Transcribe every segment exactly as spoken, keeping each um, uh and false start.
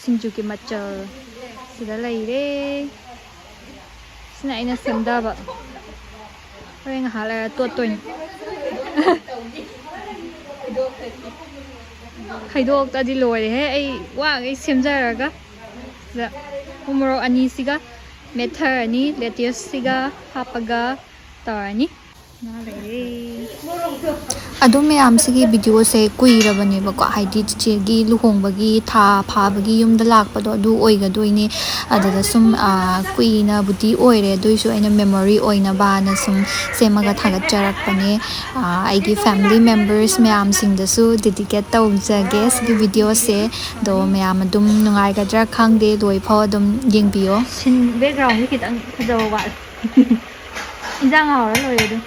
ꯁꯤꯡꯖꯨꯒꯤ ꯃꯆꯜ ꯁꯤꯗ ꯂꯩꯔꯦ꯫ ꯁꯤꯅ ꯑꯩꯅ ꯁꯦꯝꯗꯕ꯫ ꯍꯣꯔꯦꯟ ꯉꯥꯏꯍꯥꯛ ꯂꯩꯔ ꯇꯣꯠꯇꯣꯏꯅꯤ꯫ ꯈꯩꯗꯣꯛꯇꯗꯤ ꯂꯣꯏꯔꯦꯍꯦ, ꯑꯩ ꯋꯥꯈꯩ ꯁꯦꯝꯖꯔꯒ꯫ ꯁꯤꯗ ꯎꯃꯣꯔꯣꯛ ꯑꯅꯤꯁꯤꯒ ꯃꯦꯠꯊꯔꯅꯤ, lettuceꯁꯤꯒ ꯍꯥꯞꯄꯒ ꯇꯧꯔꯅꯤ꯫ ꯉꯥ ꯂꯩꯔꯦ꯫ ꯑꯗꯨꯝ ꯃꯌꯥꯝꯁꯤꯒꯤ ꯚꯤꯗꯤꯑꯣꯁꯦ ꯀꯨꯏꯔꯕꯅꯦꯕꯀꯣ, ꯍꯥꯏꯗꯤ ꯆꯤꯆꯦꯒꯤ ꯂꯨꯍꯣꯡꯕꯒꯤ ꯊꯥ ꯐꯥꯕꯒꯤ ꯌꯨꯝꯗ ꯂꯥꯛꯄꯗꯣ ꯑꯗꯨ ꯑꯣꯏꯒꯗꯣꯏꯅꯦ꯫ ꯑꯗꯨꯗ ꯁꯨꯝ, ꯑꯥ, ꯀꯨꯏꯅꯕꯨꯗꯤ ꯑꯣꯏꯔꯦ, ꯑꯗꯨꯏꯁꯨ ꯑꯩꯅ memory ꯑꯣꯏꯅꯕꯅ ꯁꯨꯝ ꯁꯦꯝꯃꯒ ꯊꯥꯒꯠꯆꯔꯛꯄꯅꯦ꯫ ꯑꯥ, ꯑꯩꯒꯤ family members ꯃꯌꯥꯝꯁꯤꯡꯗꯁꯨ dedicate ꯇꯧꯖꯒꯦ ꯁꯤꯒꯤ ꯚꯤꯗꯤꯑꯣꯁꯦ꯫ ꯑꯗꯣ ꯃꯌꯥꯝ ꯑꯗꯨꯝ ꯅꯨꯡꯉꯥꯏꯒꯗ꯭ꯔꯥ ꯈꯪꯗꯦ, ꯂꯣꯏꯐꯥꯎ ꯑꯗꯨꯝ ꯌꯦꯡꯕꯤꯌꯣ꯫ ꯁꯤꯟ-, backgroundꯒꯤ ꯈꯤꯇꯪ ꯐꯖꯕ ꯋꯥꯠꯂꯦ꯫ ꯏꯟꯖꯥꯡ ꯍꯥꯎꯔ ꯂꯣꯏꯔꯦ ꯑꯗꯨꯝ꯫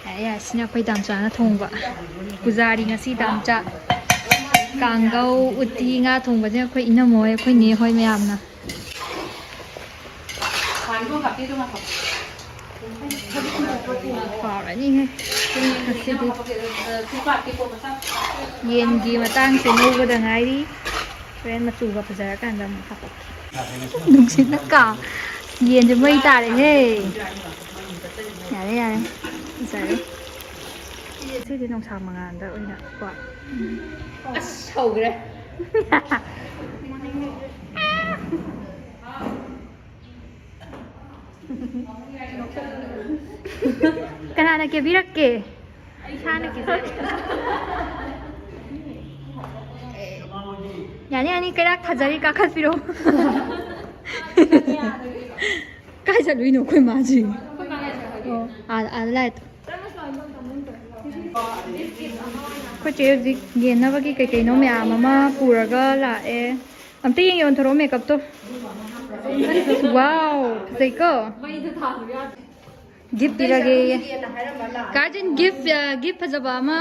ꯌꯥꯔꯦ, ꯌꯥꯔꯦ, ꯁꯤꯅ ꯑꯩꯈꯣꯏ ꯗꯥꯝꯆꯥꯅ ꯊꯣꯡꯕ꯫ ꯄꯨꯖꯥꯔꯤ ꯉꯁꯤ ꯗꯥꯝꯆꯥ꯫ ꯀꯥꯡꯒꯧ, ꯎꯇꯤ, ꯉꯥ ꯊꯣꯡꯕꯁꯦ ꯑꯩꯈꯣꯏ ꯏꯅꯝꯃ ꯍꯣꯏ, ꯑꯩꯈꯣꯏ ꯅꯦ ꯍꯣꯏ ꯃꯌꯥꯝꯅ꯫ ꯍꯥꯎꯔꯅꯤꯍꯦ ꯉꯁꯤꯗꯤ꯫ ꯌꯦꯟꯒꯤ ꯃꯇꯥꯡꯁꯦ ꯉꯧꯕꯗ ꯉꯥꯏꯔꯤ꯫ ꯍꯣꯔꯦꯟ ꯃꯆꯨꯒ ꯐꯖꯔꯀꯥꯟꯗ ꯑꯃꯨꯛ ꯍꯥꯞꯄꯛꯀꯦ꯫ ꯅꯨꯡꯁꯤꯠꯅ ꯀꯥ-, ꯌꯦꯟꯁꯦ ꯃꯩ ꯇꯥꯔꯦꯍꯦ꯫ ꯌꯥꯔꯦ, ꯌꯥꯔꯦ, ꯐꯖꯔꯦ꯫ ꯁꯤꯗꯤ ꯅꯨꯡꯁꯥ ꯃꯉꯥꯜꯗ ꯑꯣꯏꯅ ꯀꯣ꯫ ꯑꯁ, ꯍꯧꯈ꯭ꯔꯦ꯫ ꯀꯅꯥꯅ ꯀꯦꯕꯤꯔꯛꯀꯦ? ꯏꯁꯥꯅ ꯀꯦꯖꯔꯦ꯫ ꯌꯥꯅꯤ, ꯌꯥꯅꯤ, ꯀꯩꯔꯥꯛ ꯊꯥꯖꯔꯤ, ꯀꯥꯈꯠꯄꯤꯔꯣ꯫ ꯀꯥꯏ ꯆꯠꯂꯨꯏꯅꯣ ꯑꯩꯈꯣꯏ ꯃꯥꯁꯤ? ꯑꯣ, ꯑꯥ, ꯑꯥꯗ ꯂꯥꯛꯑꯦ꯫ ꯑꯩꯈꯣꯏ ꯆꯦ ꯍꯧꯖꯤꯛ ꯌꯦꯟꯅꯕꯒꯤ ꯀꯩ ꯀꯩꯅꯣ ꯃꯌꯥꯝ ꯑꯃ ꯄꯨꯔꯒ ꯂꯥꯛꯑꯦ꯫ ꯑꯝꯇ ꯌꯦꯡꯒꯦ, ꯑꯣꯟꯊꯣꯔꯛꯑꯣ makeupꯇꯣ꯫ Wow, ꯐꯖꯩꯀꯣ? ꯃꯩꯗ ꯊꯥꯟꯕ ꯌꯥꯗꯦ꯫ Gift ꯄꯤꯔꯒꯦ꯫ ꯀꯥꯖꯤꯟ gift, ꯑ, gift ꯐꯖꯕ ꯑꯃ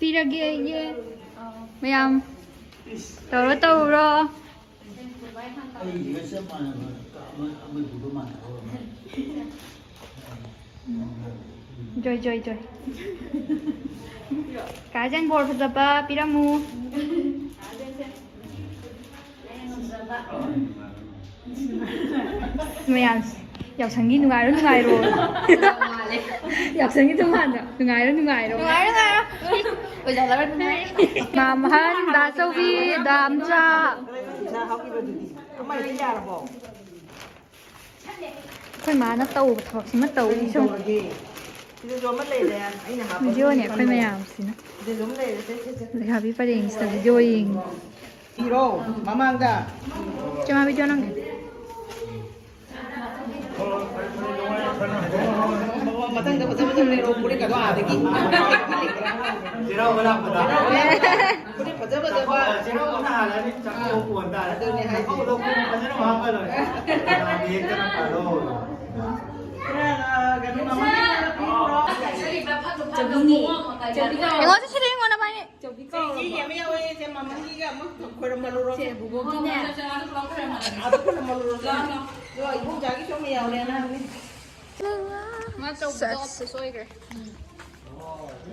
ꯄꯤꯔꯒꯦ ꯑꯩꯒꯤ꯫ ꯃꯌꯥꯝ ꯇꯧꯔꯣ, ꯇꯧꯔꯣ꯫ ꯑꯩꯒꯤꯒ ꯆꯞ ꯃꯥꯟꯅꯕ ꯑꯃ-, ꯑꯃꯗꯨꯒ ꯃꯥꯟꯅꯕ ꯑꯃ꯫ ꯖꯣꯏ, ꯖꯣꯏ, ꯖꯣꯏ꯫ ꯀꯥꯖꯤꯟ ꯕꯣꯔ ꯐꯖꯕ ꯄꯤꯔꯝꯃꯨ꯫ ꯃꯌꯥꯝꯁꯦ, ꯌꯥꯎꯁꯪꯒꯤ ꯅꯨꯡꯉꯥꯏꯔꯣ, ꯅꯨꯡꯉꯥꯏꯔꯣ꯫ ꯌꯥꯎꯁꯪꯒꯤ ꯇꯣꯉꯥꯟꯅ ꯅꯨꯡꯉꯥꯏꯔꯣ, ꯅꯨꯡꯉꯥꯏꯔꯣ꯫ ꯅꯨꯡꯉꯥꯏꯔꯣ, ꯅꯨꯡꯉꯥꯏꯔꯣ꯫ ꯑꯣꯏꯖꯥ ꯂꯧꯔ ꯅꯨꯡꯉꯥꯏꯔꯣ꯫ ꯃꯥꯝꯍꯟ, ꯗꯥ ꯆꯧꯕꯤ, ꯗꯥ ꯑꯝꯆꯥ꯫ ꯑꯃ ꯍꯦꯛꯇ ꯌꯥꯔꯕꯣ? ꯑꯩꯈꯣꯏ ꯃꯥꯅ ꯇꯧꯕ ꯊꯕꯛꯁꯤꯃ ꯇꯧꯔꯤ ꯁꯨꯝ꯫ ꯇꯧꯔꯒꯦ꯫ ꯁꯤꯗꯁꯨ ꯑꯃ ꯂꯩꯔꯦ, ꯑꯩꯅ ꯍꯥꯞꯄ ꯚꯤꯗꯤꯑꯣꯅꯦ ꯑꯩꯈꯣꯏ ꯃꯌꯥꯝꯁꯤꯅ꯫ ꯁꯤꯗꯁꯨ ꯑꯃ ꯂꯩꯔꯦ, ꯁꯦ, ꯁꯦ, ꯁꯦ꯫ ꯂꯩꯁꯥꯕꯤ ꯄꯔꯦꯡꯁꯤꯗ ꯚꯤꯗꯤꯑꯣ ꯌꯦꯡꯉꯤ꯫ ꯏꯔꯣ, ꯃꯃꯥꯡꯗ꯫ ꯆꯦꯃꯥ, ꯚꯤꯗꯤꯑꯣ ꯅꯝꯒꯦ꯫ ꯃꯊꯪꯗ ꯐꯖ ꯐꯖꯕ ꯂꯩꯔꯣ, ꯐꯨꯔꯤꯠꯀꯗꯣ ꯑꯥꯗꯒꯤ꯫ ꯆꯩꯔꯥꯎꯕ ꯂꯥꯛꯄꯗ꯫ ꯐꯨꯔꯤꯠ ꯐꯖ ꯐꯖꯕ꯫ ꯆꯩꯔꯥꯎꯕꯅ ꯍꯥꯜꯂꯅꯤ, ꯆꯥꯛꯀꯧꯕ ꯀꯣꯟ ꯇꯥꯔꯦ꯫ ꯑꯗꯨꯅꯦ ꯍꯥꯏꯁꯦ꯫ ꯆꯥꯛꯀꯧꯕꯗꯣ ꯐꯨꯔꯤꯠ ꯐꯖꯅ ꯍꯥꯞꯄ ꯂꯣꯏꯔꯦ꯫ ꯀꯅꯥꯒꯤ ꯍꯦꯛꯇꯅ ꯐꯔꯣ꯫ ꯈꯔ, ꯀꯩꯅꯣ, ꯃꯃꯥ ꯈꯔ ꯄꯤꯈ꯭ꯔꯣ꯫ ꯆꯧꯕꯤꯅꯦ꯫ ꯆꯧꯕꯤ ꯀꯧꯔꯣ꯫ ꯑꯩꯉꯣꯟꯗ ꯁꯤꯗ ꯌꯦꯡꯉꯣ ꯅꯕꯥꯅꯤ꯫ ꯆꯧꯕꯤ ꯀꯧꯔꯣ꯫ ꯏꯆꯦꯒꯤ ꯑꯃ ꯌꯥꯎꯋꯦ, ꯏꯆꯦ ꯃꯃꯟꯒꯤꯒ ꯑꯃ ꯈꯣꯏꯔꯝꯃꯜꯂꯨꯔꯣ꯫ ꯆꯦ ꯕꯨꯕꯣꯛꯀꯤꯅꯦ꯫ ꯑꯗꯨ ꯈꯣꯏꯔꯝꯃꯜꯂꯨꯔꯣ꯫ ꯑꯗꯣ ꯏꯕꯣꯛꯆꯥꯒꯤꯁꯨ ꯑꯃ ꯌꯥꯎꯔꯦ ꯑꯉꯥꯡꯅꯦ꯫ ꯃꯥ ꯆꯧꯕꯤꯗꯣ ꯁꯦꯁ꯫ ꯑꯣꯐꯤꯁ ꯑꯣꯏꯈ꯭ꯔꯦ꯫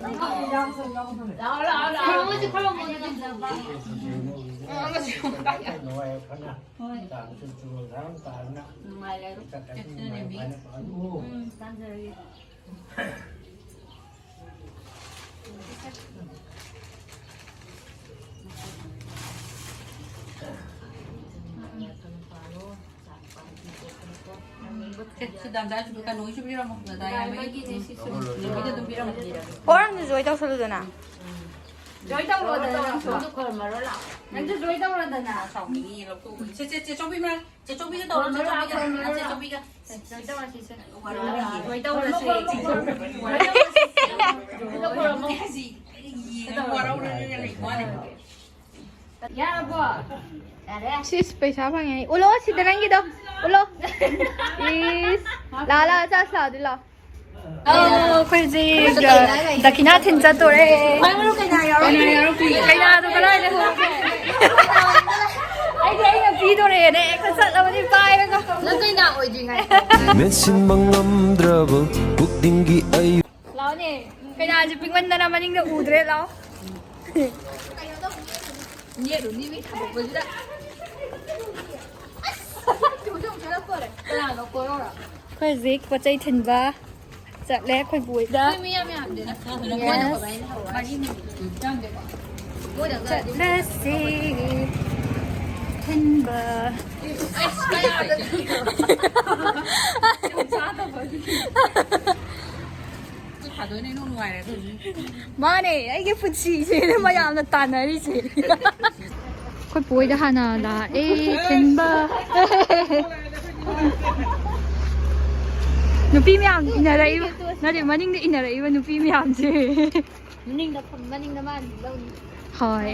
ꯂꯥꯛꯑꯣ, ꯂꯥꯛꯑꯣ, ꯂꯥꯛꯑꯣ꯫ ꯈꯣꯏꯔꯝꯃꯣ, ꯈꯣꯏꯔꯝꯃꯣ꯫ ꯍꯣꯏ꯫ ꯅꯨꯡꯉꯥꯏ ꯂꯩꯔꯣ꯫ ꯎꯝ, ꯇꯥꯟꯖꯔꯒꯦ꯫ ꯁꯤ ꯗꯥꯝꯆꯥꯁꯨ ꯀꯩꯅꯣꯒꯤꯁꯨ ꯄꯤꯔꯝꯃꯣ, ꯗꯗꯥ ꯌꯥꯏꯃꯒꯤ꯫ ꯗꯗꯥ ꯌꯥꯏꯃꯒꯤꯅꯦ ꯁꯤꯁꯨ꯫ ꯅꯨꯄꯤꯗ ꯑꯗꯨꯝ ꯄꯤꯔꯝꯃꯣ꯫ ꯑꯣ, ꯅꯪꯁꯨ ꯖꯣꯏ ꯇꯧꯁꯜꯂꯨꯗꯅ꯫ ꯖꯣꯏ ꯇꯧꯔꯣꯗꯅ ꯅꯪꯁꯨ꯫ ꯅꯪꯁꯨ ꯈꯣꯏꯔꯝꯃꯔꯣ ꯂꯥꯛꯑꯣ꯫ ꯅꯪꯁꯨ ꯖꯣꯏ ꯇꯧꯔꯣꯗꯅ꯫ ꯁꯥꯎꯅꯤꯡꯉꯤ, ꯂꯧꯊꯣꯛꯎꯕ꯫ ꯁꯦ, ꯁꯦ, ꯆꯦ ꯆꯧꯕꯤ ꯃꯅꯥꯛ, ꯆꯦ ꯆꯧꯕꯤꯒ ꯇꯧꯔꯣ, ꯆꯦ ꯆꯧꯕꯤꯒ꯫ ꯆꯦ ꯆꯧꯕꯤꯒ꯫ ꯖꯣꯏ ꯇꯧꯔꯁꯤꯁꯦ꯫ ꯋꯥꯔꯧꯔꯤꯌꯦ꯫ ꯖꯣꯏ ꯇꯧꯔꯁꯦ꯫ ꯖꯣꯏ ꯇꯧꯔꯁꯦ꯫ ꯖꯣꯏ ꯇꯧꯔꯁꯦ꯫ ꯌꯦꯡꯉ ꯋꯥꯔꯧꯔꯒ ꯂꯩꯕ ꯋꯥꯅꯤ꯫ ꯌꯥꯔꯕꯣ? ꯌꯥꯔꯦ꯫ ꯁꯤꯁ, ꯄꯩꯁꯥ ꯐꯪꯉꯦ꯫ ꯎꯠꯂꯣ, ꯁꯤꯗ ꯅꯪꯒꯤꯗꯣ꯫ ꯎꯠꯂꯣ꯫ ꯏꯁ꯫ ꯂꯥ, ꯂꯥ, ꯆꯥꯁꯤ ꯂꯥ, ꯑꯗꯨ ꯂꯥ꯫ ꯑꯣ, ꯑꯩꯈꯣꯏ ꯍꯧꯖꯤꯛ ꯗꯈꯤꯅꯥ ꯊꯤꯟ ꯆꯠꯇꯣꯔꯦ꯫ ꯈ꯭ꯋꯥꯏ ꯃꯔꯨ ꯀꯩꯅꯥ ꯌꯥꯎꯔꯛꯇ꯭ꯔꯤ꯫ ꯀꯩꯅꯥꯗꯣ ꯀꯗꯥꯏꯗ ꯍꯧꯒꯦ? ꯑꯩꯗꯤ ꯑꯩꯅ ꯄꯤꯗꯣꯔꯦꯅ ꯍꯦꯛꯇ ꯆꯠꯂꯕꯅꯤ ꯄꯥꯏꯔꯒ꯫ ꯅꯪ ꯀꯩꯅꯥ ꯑꯣꯏꯗ꯭ꯔꯤꯉꯩ꯫ ꯃꯦꯟꯁꯤꯟꯕ ꯉꯝꯗ꯭ꯔꯕ ꯄꯨꯛꯅꯤꯡꯒꯤ ꯑꯩ ꯂꯥꯎꯅꯦ꯫ ꯀꯩꯅꯥꯁꯦ ꯄꯤꯛꯃꯟꯗꯅ ꯃꯅꯤꯡꯗ ꯎꯗ꯭ꯔꯦ, ꯂꯥꯎ꯫ ꯅꯦꯠꯂꯨꯅꯤ ꯃꯤ ꯊꯥꯗꯣꯛꯄꯁꯤꯗ꯫ ꯑꯩꯈꯣꯏ ꯍꯧꯖꯤꯛ ꯄꯣꯠ ꯆꯩ ꯊꯤꯟꯕ ꯆꯠꯂꯦ ꯑꯩꯈꯣꯏ ꯕꯣꯏꯗ꯫ ꯑꯩꯈꯣꯏ ꯃꯤ ꯌꯥꯝ ꯌꯥꯝꯗꯦꯗ꯫ Yes꯫ ꯃꯔꯤꯅꯤ ꯌꯥꯝꯗꯦꯀꯣ꯫ ꯆꯠꯂꯁꯤ ꯊꯤꯟꯕ꯫ ꯃꯥꯅꯦ, ꯑꯩꯒꯤ ꯄꯨꯟꯁꯤꯁꯦ ꯃꯌꯥꯝꯅ ꯇꯥꯟꯅꯔꯤꯁꯦ꯫ ꯑꯩꯈꯣꯏ ꯄꯣꯏꯗ ꯍꯥꯟꯅ ꯂꯥꯛꯑꯦ ꯊꯤꯟꯕ꯫ ꯅꯨꯄꯤ ꯃꯌꯥꯝ ꯏꯟꯅꯔꯛꯏꯕ, ꯅꯠꯇꯦ, ꯃꯅꯤꯡꯗ ꯏꯟꯅꯔꯛꯏꯕ ꯅꯨꯄꯤ ꯃꯌꯥꯝꯁꯦ꯫ ꯃꯅꯤꯡꯗ ꯐꯝ-, ꯃꯅꯤꯡꯗ ꯃꯥꯅ ꯂꯧꯅꯤ꯫ ꯍꯣꯏ꯫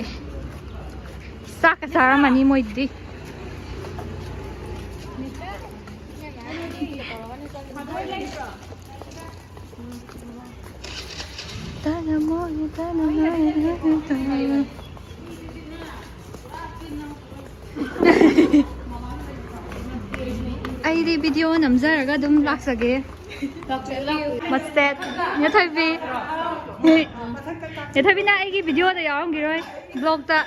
ꯆꯥꯛꯀ ꯆꯥꯔꯝꯃꯅꯤ ꯃꯣꯏꯗꯤ꯫ ꯑꯩꯗꯤ video ꯅꯝꯖꯔꯒ ꯑꯗꯨꯝ ꯂꯥꯛꯆꯒꯦ꯫ ꯃꯁꯦꯠ꯫ ꯌꯥꯊꯣꯏꯕꯤ꯫ ꯌꯥꯊꯣꯏꯕꯤꯅ ꯑꯩꯒꯤ videoꯗ ꯌꯥꯎꯔꯝꯈꯤꯔꯣꯏ꯫ Vlogꯇ꯫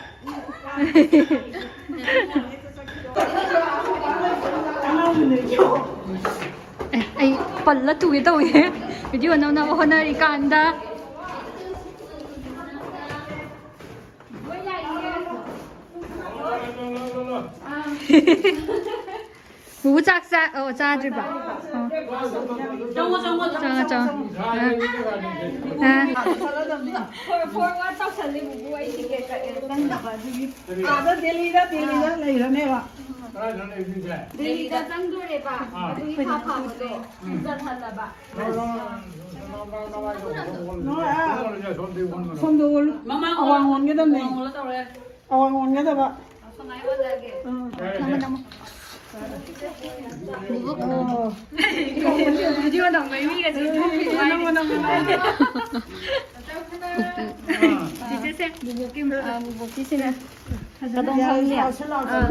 ꯑꯦ, ꯑꯩ ꯄꯜꯂ ꯇꯨꯒꯦ ꯇꯧꯋꯦ꯫ Video ꯅꯝꯅꯕ ꯍꯣꯠꯅꯔꯤꯀꯥꯟꯗ꯫ ꯕꯨꯕꯨ ꯆꯥꯛ ꯆꯥ-, ꯑꯣ, ꯆꯥꯗ꯭ꯔꯤꯕ? ꯑꯣ꯫ ꯆꯪꯉꯣ, ꯆꯪꯉꯣ, ꯆꯪꯉꯣ, ꯆꯪꯉꯣ꯫ ꯑꯥ꯫ ꯑꯥ꯫ ꯐꯣꯔ-, forward ꯇꯧꯁꯜꯂꯤ, ꯕꯨꯕꯨ, ꯑꯩ ticket ꯀꯛꯑꯦ, ꯆꯪꯅꯕ, ꯑꯗꯨꯒꯤ꯫ ꯑꯥꯗ ꯗꯦꯜꯂꯤꯗ, ꯗꯦꯜꯂꯤꯗ ꯂꯩꯔꯅꯦꯕ꯫ ꯗꯦꯜꯂꯤꯗ ꯆꯪꯗꯣꯔꯦꯕ, ꯑꯥ꯫ ꯑꯗꯨꯒꯤ ꯊꯥ ꯐꯥꯕꯗꯣ ꯍꯟꯖꯜꯍꯜꯂꯕ꯫ ꯅꯣꯏ, ꯑꯥ, ꯁꯣꯝꯗ ꯑꯣꯜꯂꯨ꯫ ꯃꯃꯥꯡ ꯑꯋꯥꯡ ꯑꯣꯟꯒꯗꯕꯅꯦ꯫ ꯑꯋꯥꯡ ꯑꯣꯜꯂ ꯇꯧꯔꯦ꯫ ꯑꯋꯥꯡ ꯑꯣꯟꯒꯗꯕ꯫ ꯎꯝ꯫ ꯅꯃ, ꯅꯃ꯫ ꯕꯨꯕꯣꯛ꯫ ꯑꯣ꯫ Video ꯅꯝꯕꯩ ꯃꯤꯒꯁꯦ ꯏꯟꯊꯣꯛꯄꯤꯕ ꯍꯥꯏꯅꯤ꯫ ꯅꯃ, ꯅꯃ, ꯅꯃ꯫ ꯆꯤꯆꯦꯁꯦ, ꯕꯨꯕꯣꯛꯀꯤ, ꯑ, ꯕꯨꯕꯣꯛꯀꯤꯁꯤꯅ꯫ ꯀꯗꯣꯝ ꯐꯝꯁꯦ? ꯂꯥꯎꯁꯦ, ꯂꯥꯎꯁꯦ꯫ ꯑꯥ꯫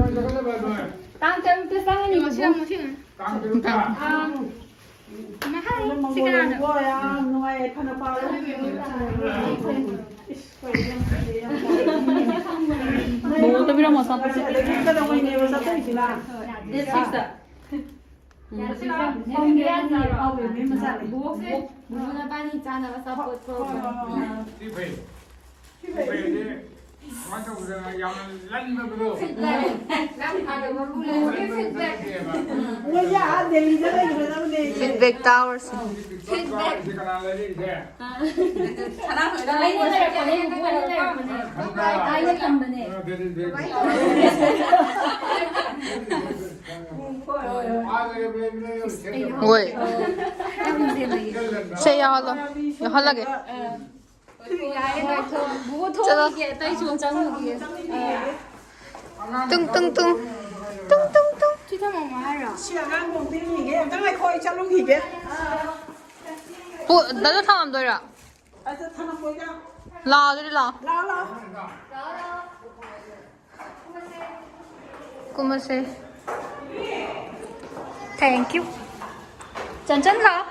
ꯇꯥꯡ ꯇꯔꯨꯛꯇ ꯆꯪꯉꯅꯤ, ꯕꯨꯕꯣꯛ꯫ ꯇꯥꯡ ꯇꯔꯨꯛꯇ? ꯑꯥ꯫ ꯏꯃꯥ, ꯍꯥꯏ, ꯁꯤ ꯀꯅꯥꯅꯣ? ꯃꯪꯒꯣꯜ ꯌꯥꯝ ꯅꯨꯡꯉꯥꯏ, ꯐꯅ ꯄꯥꯜꯂꯣ꯫ ꯕꯣꯕꯣꯛꯇ ꯄꯤꯔꯝꯃꯣ, ꯑꯆꯥꯄꯣꯠꯁꯦ꯫ ꯑꯗꯒꯤ ꯀꯩꯗꯧꯉꯩꯅꯦꯕ ꯆꯠꯇꯣꯏꯁꯤꯅ? Date sixꯇ꯫ ꯌꯥꯔꯦ, ꯁꯤ ꯂꯥꯛꯑꯣ꯫ ꯁꯤ ꯄꯤꯔꯛꯑꯅꯤ꯫ ꯑꯧ, ꯕꯦꯕꯤ ꯃꯆꯥꯅꯦ꯫ ꯕꯣꯛꯁꯁꯦ꯫ ꯕꯨꯕꯨ ꯅꯕꯥꯅꯤ ꯆꯥꯅꯕ ꯑꯆꯥꯄꯣꯠ ꯍꯣꯏ, ꯍꯣꯏ, ꯍꯣꯏ, ꯍꯣꯏ꯫ ꯁꯤ ꯐꯩ꯫ ꯁꯤ ꯐꯩ꯫ ꯁꯤ ꯐꯩꯗꯤ ꯀꯃꯥꯏꯅ ꯇꯧꯗꯅ ꯌꯥꯝꯅ ꯂꯟꯕꯗꯣ? ꯐꯤꯗꯕꯦꯛ꯫ ꯌꯥꯝ ꯐꯔꯕ ꯃꯄꯨ ꯂꯩꯕꯒꯤ ꯐꯤꯗꯕꯦꯛ꯫ ꯃꯣꯏꯁꯦ ꯑꯥ ꯗꯦꯜꯂꯤꯗ ꯂꯩꯒꯗꯕꯅꯦ꯫ ꯐꯤꯗꯕꯦꯛ ꯇꯥꯎꯔꯁꯤ꯫ ꯐꯤꯗꯕꯦꯛ꯫ ꯁꯤ ꯀꯅꯥ ꯂꯩꯔꯤꯁꯦ? ꯑꯥ꯫ ꯁꯅꯥꯊꯣꯏꯗ ꯑꯩꯅ ꯂꯩꯔꯛꯄꯅꯦ, ꯕꯨꯕꯨ ꯑꯩꯅ ꯂꯩꯔꯛꯄꯅꯦ꯫ ꯑꯩꯅ ꯊꯝꯕꯅꯦ꯫ ꯑꯥ, very, very good. ꯍꯣꯏ꯫ ꯁꯦ ꯌꯥꯎꯍꯜꯂꯣ꯫ ꯌꯥꯎꯍꯜꯂꯒꯦ꯫ ꯌꯥꯔꯦ, ꯅꯣꯏ ꯊꯣꯛ-, ꯕꯨꯕꯨ ꯆꯠꯂꯣ꯫ ꯊꯣꯛꯈꯤꯒꯦ, ꯑꯇꯩꯁꯨ ꯆꯪꯉꯨꯒꯦ꯫ ꯇꯨꯡ, ꯇꯨꯡ, ꯇꯨꯡ꯫ ꯇꯨꯡ, ꯇꯨꯡ, ꯇꯨꯡ꯫ ꯁꯤ ꯊꯝꯃꯝꯃꯣ ꯍꯥꯏꯔꯣ? ꯁꯤ ꯑꯉꯥꯡ ꯈꯣꯡ ꯇꯤꯡꯉꯤꯒꯦ꯫ ꯑꯝꯇ ꯉꯥꯏꯈꯣ, ꯑꯩ ꯆꯠꯂꯨꯈꯤꯒꯦ꯫ ꯄꯨ-, ꯗꯥꯗꯥ ꯊꯝꯃꯝꯗꯣꯏꯔꯣ? ꯑꯗ ꯊꯝꯃꯝꯃꯣꯏꯗ꯫ ꯂꯥꯛꯑꯣ, ꯑꯗꯨꯗꯤ ꯂꯥꯛꯑꯣ꯫ ꯂꯥꯛꯑꯣ, ꯂꯥꯛꯑꯣ꯫ ꯀꯨꯝꯃꯁꯦ꯫ Thank you꯫ ꯆꯟꯆꯟ ꯂꯥꯛꯑꯣ꯫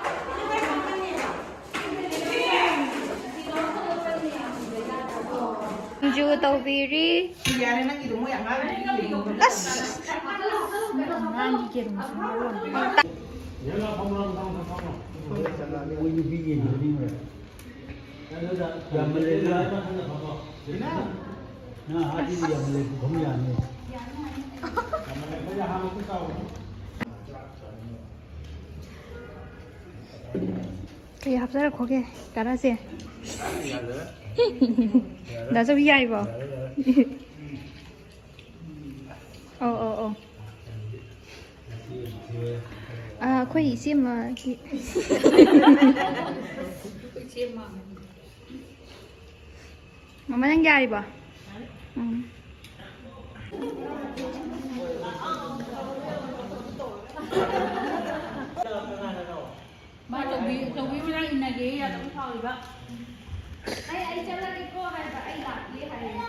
ꯁꯤꯡꯖꯨ ꯇꯧꯕꯤꯔꯤ꯫ ꯌꯥꯔꯦ, ꯅꯪꯒꯤꯗꯣ ꯃꯣꯏ ꯑꯉꯥꯡꯒꯤ ꯌꯦꯡꯉꯣ꯫ ꯑꯁ! ꯑꯉꯥꯡꯒꯤ ꯌꯦꯔꯨꯝꯁꯨ ꯃꯔꯣꯟ ꯑꯃ꯫ ꯌꯥꯝꯃꯜꯂꯦꯗ꯫ ꯉꯥ ꯍꯥꯞꯄꯤꯗꯤ ꯌꯥꯝꯃꯜꯂꯦ, ꯄꯨꯈꯝ ꯌꯥꯝꯃꯦ꯫ ꯀꯩ ꯍꯥꯞꯆꯔꯛꯈꯣꯒꯦ, ꯀꯥꯟꯅꯁꯦ? ꯗꯥ ꯆꯧꯕꯤ ꯌꯥꯏꯕꯣ? ꯑꯧ, ꯑꯧ, ꯑꯧ꯫ ꯑꯥ, ꯑꯩꯈꯣꯏ ꯏꯆꯦꯃꯒꯤ꯫ ꯃꯃꯥ, ꯅꯪ ꯌꯥꯔꯤꯕꯣ? ꯎꯝ꯫ ꯃꯥ ꯆꯧꯕꯤ, ꯆꯧꯕꯤ ꯃꯅꯥꯛ ꯏꯟꯅꯒꯦ ꯌꯥꯗꯕ ꯁꯥꯎꯔꯤꯕ꯫ ꯑꯩ, ꯑꯩ ꯆꯠꯂꯒꯦꯀꯣ ꯍꯥꯏꯕ, ꯑꯩ ꯂꯥꯛꯀꯦ ꯍꯥꯏꯌꯦ꯫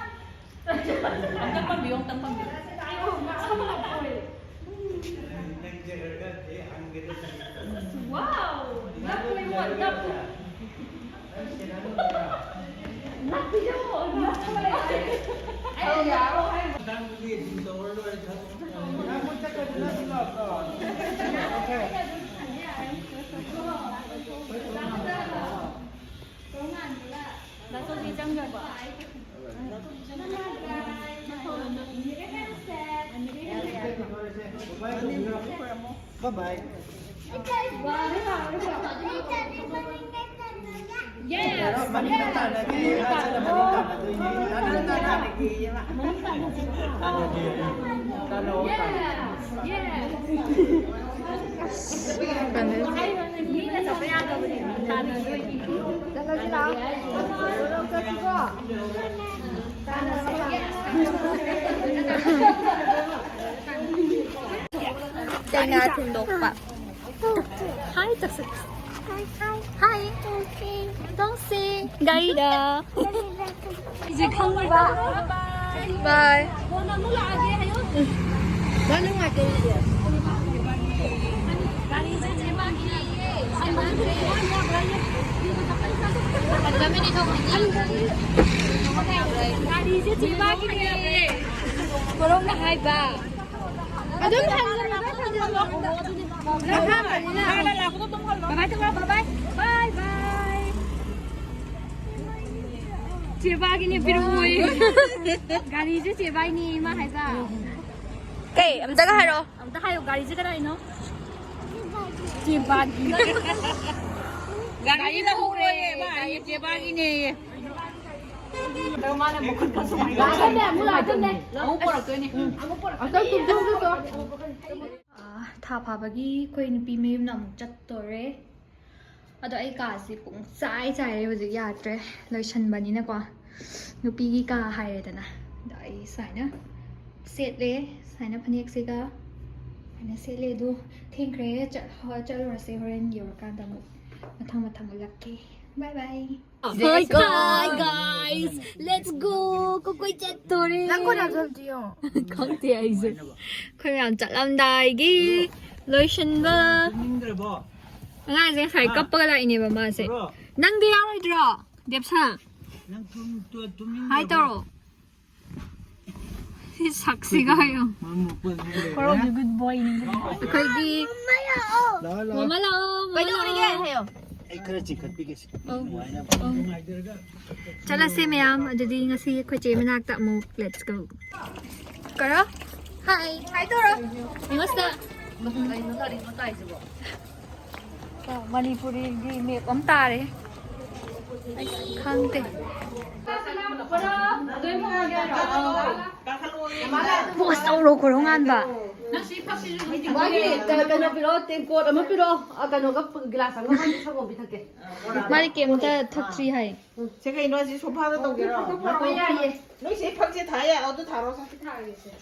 ꯑꯝꯇ ꯄꯝꯕꯤꯌꯣ, ꯑꯝꯇ ꯄꯝꯕꯤꯌꯣ꯫ Wow! ꯅꯞꯄꯨ ꯏꯕꯨꯡꯉꯣ, ꯅꯞꯄꯨ꯫ ꯅꯞꯄꯤꯌꯣ, ꯅꯞꯄꯨ꯫ ꯑꯩ ꯌꯥꯔꯣꯏ ꯍꯥꯏꯕ꯫ ꯅꯪ ꯃꯣꯏ ꯆꯠꯈ꯭ꯔꯗꯤ ꯅꯪꯁꯨ ꯂꯥꯛꯇ꯭ꯔꯣ? Bye bye. Yes. Yes. Yes. ꯆꯩꯅꯥ ꯊꯤꯟꯗꯣꯛꯄ꯫ ꯍꯥꯏ ꯇꯧꯁꯦ꯫ ꯍꯥꯏ꯫ ꯇꯧꯁꯦ꯫ ꯒꯥꯔꯤꯗ꯫ ꯁꯤꯁꯦ ꯈꯪꯕ꯭ꯔꯥ? ꯕꯥꯏ꯫ ꯅꯪ ꯅꯨꯡꯉꯥꯏꯇꯦ꯫ ꯒꯥꯔꯤꯁꯦ ꯆꯦꯕꯥꯒꯤꯅꯦꯌꯦ꯫ ꯒꯥꯔꯤꯁꯦ ꯆꯦꯕꯥꯒꯤꯅꯦꯌꯦ꯫ ꯀꯣꯔꯧꯅ ꯍꯥꯏꯕ꯫ ꯑꯗꯨꯝ ꯍꯟꯖꯜꯂꯣ, ꯍꯟꯖꯜꯂꯣ꯫ ꯅꯪ ꯍꯥꯞꯄꯅꯤꯅ꯫ ꯕꯥꯏ ꯕꯥꯏ ꯇꯧꯔꯣ, ꯕꯥꯏ ꯕꯥꯏ꯫ ꯕꯥꯏ ꯕꯥꯏ꯫ ꯆꯦꯕꯥꯒꯤꯅꯦ ꯄꯤꯔꯛꯑꯣꯌꯦ꯫ ꯒꯥꯔꯤꯁꯦ ꯆꯦꯕꯥꯒꯤꯅꯦ ꯏꯃꯥ ꯍꯥꯏꯕ꯫ ꯀꯩ? ꯑꯝꯇꯒ ꯍꯥꯏꯔꯛꯑꯣ꯫ ꯑꯝꯇ ꯍꯥꯏꯌꯣ, ꯒꯥꯔꯤꯁꯦ ꯀꯅꯥꯏꯅꯣ? ꯆꯦꯕꯥꯒꯤ꯫ ꯒꯥꯔꯤ ꯂꯧꯍꯧꯔꯦ, ꯃꯥ ꯍꯥꯏꯌꯦ, ꯆꯦꯕꯥꯒꯤꯅꯦꯌꯦ꯫ ꯑꯗꯣ ꯃꯥꯅ ꯃꯈꯨꯠꯀ ꯁꯨꯃꯥꯏꯅ ꯑꯃꯨꯛ ꯄꯨꯔꯛꯇꯣꯏꯅꯦ꯫ ꯑ, ꯊꯥ ꯐꯥꯕꯒꯤ ꯑꯩꯈꯣꯏ ꯅꯨꯄꯤ ꯃꯌꯨꯝꯗ ꯑꯃꯨꯛ ꯆꯠꯇꯣꯔꯦ꯫ ꯑꯗꯣ ꯑꯩ ꯀꯥꯁꯤ ꯄꯨꯡ ꯆꯥꯏ ꯆꯥꯏꯔꯦ ꯍꯧꯖꯤꯛ, ꯌꯥꯗ꯭ꯔꯦ ꯂꯣꯏꯁꯟꯕꯅꯤꯅꯀꯣ꯫ ꯅꯨꯄꯤꯒꯤ ꯀꯥ ꯍꯥꯏꯔꯦꯗꯅ꯫ ꯑꯗꯣ ꯑꯩ ꯁꯨꯃꯥꯏꯅ ꯁꯦꯠꯂꯦ, ꯁꯨꯃꯥꯏꯅ ꯐꯅꯦꯛꯁꯤꯒ ꯁꯨꯃꯥꯏꯅ ꯁꯦꯠꯂꯦ꯫ ꯑꯗꯣ ꯊꯦꯡꯈ꯭ꯔꯦ, ꯆꯠ-, ꯍꯣ-, ꯆꯠꯂꯨꯔꯁꯦ꯫ ꯍꯣꯔꯦꯟ ꯌꯧꯔꯀꯥꯟꯗ ꯑꯃꯨꯛ ꯃꯊꯪ ꯃꯊꯪ ꯎꯠꯂꯛꯀꯦ꯫ ꯕꯥꯏ ꯕꯥꯏ꯫ Hi guys, let's go. ꯀꯣꯏ ꯆꯠꯇꯣꯔꯦ꯫ ꯅꯪ ꯀꯣꯟ ꯍꯥꯞꯆꯕꯗꯤ ꯌꯦꯡꯉꯣ꯫ ꯈꯪꯗꯦ ꯑꯩꯁꯨ꯫ ꯑꯩꯈꯣꯏ ꯃꯌꯥꯝ ꯆꯠꯂꯝꯗꯥꯏꯒꯤ ꯂꯣꯏꯁꯤꯟꯕ꯫ ꯇꯨꯝꯅꯤꯡꯗ꯭ꯔꯕꯣ? ꯑꯉꯥꯡꯁꯦ ꯉꯁꯥꯏ ꯍꯥ? ꯀꯞꯄꯒ ꯂꯥꯛꯏꯅꯦꯕ ꯃꯥꯁꯦ꯫ ꯕ꯭ꯔꯣ? ꯅꯪꯗꯤ ꯌꯥꯎꯔꯣꯏꯗ꯭ꯔꯣ, ꯗꯦꯞꯁꯥ? ꯅꯪ ꯇꯨꯝ-, ꯇꯨ-, ꯇꯨꯝꯅꯤꯡꯗ꯭ꯔꯕꯣ? ꯍꯥꯏ ꯇꯧꯔꯣ꯫ ꯁꯤ ꯁꯛꯁꯤꯒ ꯌꯦꯡꯉꯣ꯫ ꯃꯔꯝ ꯃꯣꯛꯄ ꯑꯗꯨꯝ ꯂꯩꯔꯦ꯫ ꯀꯣꯔꯧꯒꯤ good boy ꯅꯤ꯫ ꯑꯩꯈꯣꯏꯒꯤ ꯂꯥꯛꯑꯣ, ꯂꯥꯛꯑꯣ꯫ ꯃꯃꯥ ꯂꯥꯛꯑꯣ, ꯃꯃꯥ ꯀꯩꯗꯧꯔꯤꯒꯦ? ꯂꯥꯛꯑꯣ꯫ ꯍꯥꯏꯌꯣ꯫ ꯑꯩ ꯈꯔ ꯆꯤꯡꯈꯠꯄꯤꯒꯦ ꯁꯤ꯫ ꯑꯧ, ꯅꯨꯡꯉꯥꯏꯅꯕ꯫ ꯑꯧ꯫ ꯆꯠꯂꯁꯦ ꯃꯌꯥꯝ꯫ ꯑꯗꯨꯗꯤ ꯉꯁꯤ ꯑꯩꯈꯣꯏ ꯆꯦ ꯃꯅꯥꯛꯇ ꯑꯃꯨꯛ let's go꯫ ꯀꯔꯣ? Hi꯫ Hi ꯇꯧꯔꯣ꯫ ꯌꯦꯡꯉꯣ ꯁꯤꯗ꯫ ꯀꯩꯅꯣ ꯂꯥꯏꯔꯤꯛ ꯃꯇꯥꯏꯁꯤꯕꯣ? ꯃꯅꯤꯄꯨꯔꯤꯒꯤ map ꯑꯃ ꯇꯥꯔꯦ꯫ ꯑꯩ ꯈꯪꯗꯦ꯫ ꯄꯣꯁ ꯇꯧꯔꯣ, ꯈꯣꯏꯔꯣ ꯉꯥꯟꯕ꯫ ꯃꯥꯒꯤ ꯀ-, ꯀꯩꯅꯣ ꯄꯤꯔꯛꯑꯣ, ꯇꯦꯡꯀꯣꯠ ꯑꯃ ꯄꯤꯔꯛꯑꯣ꯫ ꯑ, ꯀꯩꯅꯣꯒ ꯄ-, ꯒꯤꯂꯥꯁ ꯑꯃꯒ ꯁꯪꯒꯣꯝ ꯄꯤꯊꯛꯀꯦ꯫ ꯃꯥꯗꯤ ꯀꯩꯝꯇ ꯊꯛꯇ꯭ꯔꯤ ꯍꯥꯏ꯫ ꯁꯦ ꯀꯩꯅꯣ, ꯑꯁꯤ ꯁꯣꯐꯥꯗ ꯇꯧꯒꯦꯔꯣ? ꯍꯣꯏ, ꯌꯥꯏꯌꯦ꯫ ꯅꯣꯏ ꯁꯤ ꯐꯛꯁꯦ ꯊꯥ ꯌꯥꯏ, ꯑꯗꯨ ꯊꯥꯔꯣ ꯁꯦ꯫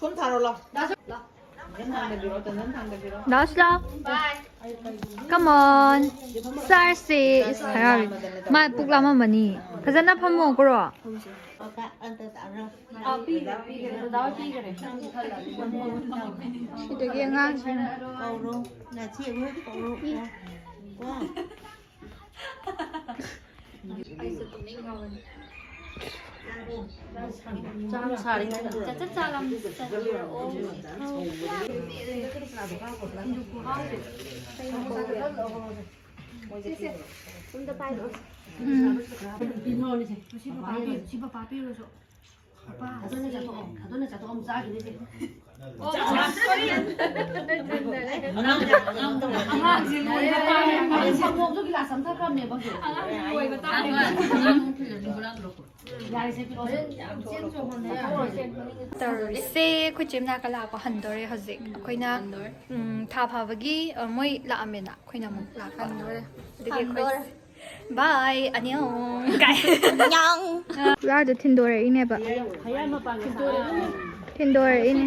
ꯁꯣꯝ ꯊꯥꯔꯣ ꯂꯥꯎ꯫ ꯗꯥꯁꯨ ꯂꯥꯎ꯫ ꯗꯥꯁ ꯂꯥꯎ꯫ Come on꯫ ꯆꯥꯔꯁꯦ꯫ ꯏꯁ, ꯍꯔꯥꯎꯔꯦ꯫ ꯃꯥ ꯄꯨꯛ ꯂꯥꯝꯃꯝꯃꯅꯤ꯫ ꯐꯖꯅ ꯐꯝꯃꯣ, ꯀꯣꯔꯣ꯫ ꯁꯤꯗꯒꯤ ꯑꯉꯥꯡꯁꯤꯡ꯫ ꯀꯧꯔꯣ꯫ ꯅꯆꯦ ꯍꯣꯏ ꯀꯧꯔꯣ꯫ ꯀꯣ꯫ ꯑꯩꯁꯨ ꯇꯨꯝꯅꯤꯡꯉꯕꯅꯤ꯫ ꯆꯥꯛ ꯁꯥꯔꯤꯉꯩꯗ꯫ ꯆꯠ ꯆꯠ ꯆꯥꯔꯝ-, ꯆꯠꯂꯨꯔꯣ꯫ ꯁꯦ, ꯁꯦ, ꯁꯣꯝꯗ ꯄꯥꯏꯔꯣ꯫ ꯎꯝ꯫ ꯁꯤ ꯄꯄꯥ ꯄꯤꯔꯨ-, ꯁꯤ ꯄꯄꯥ ꯄꯤꯔꯨꯔꯣ꯫ ꯊꯥꯗꯣꯛꯅ ꯆꯥꯊꯣꯛꯑꯣ, ꯊꯥꯗꯣꯛꯅ ꯆꯥꯊꯣꯛꯑꯣ, ꯑꯃꯨꯛ ꯆꯥꯈꯤꯅꯤ ꯁꯤ꯫ ꯑꯉꯥꯡꯁꯦ ꯂꯣꯏꯕ ꯇꯥꯔꯦ꯫ ꯑꯩ ꯁꯪꯒꯣꯝꯁꯨ ꯒꯤꯂꯥꯁ ꯑꯃ ꯊꯛꯈ꯭ꯔꯕꯅꯦꯕ ꯍꯧꯖꯤꯛ꯫ ꯑꯉꯥꯡꯁꯦ ꯂꯣꯏꯕ ꯇꯥꯔꯦ꯫ ꯌꯥꯔꯦꯁꯦ, ꯄꯤꯔꯛꯑꯣ꯫ ꯇꯧꯔꯁꯦ, ꯑꯩꯈꯣꯏ ꯆꯦ ꯃꯅꯥꯛꯇ ꯂꯥꯛꯄ ꯍꯟꯗꯣꯔꯦ ꯍꯧꯖꯤꯛ꯫ ꯑꯩꯈꯣꯏꯅ, ꯎꯝ, ꯊꯥ ꯐꯥꯕꯒꯤ, ꯑ, ꯃꯣꯏ ꯂꯥꯛꯑꯝꯃꯦꯅ ꯑꯩꯈꯣꯏꯅ ꯑꯃꯨꯛ ꯂꯥꯛꯄ꯫ ꯍꯟꯗꯣꯔꯦ꯫ ꯑꯗꯨꯒꯤ ꯑꯩꯈꯣꯏ ꯍꯟꯗꯣꯔꯦ꯫ Bye, ꯑꯅꯤꯌꯣꯡ꯫ ꯀꯥꯏ꯫ ꯑꯅꯤꯌꯣꯡ꯫ ꯂꯥꯗ ꯊꯤꯟꯗꯣꯔꯛꯏꯅꯦꯕ꯫ ꯊꯤꯟꯗꯣꯔꯛꯏꯅꯦ꯫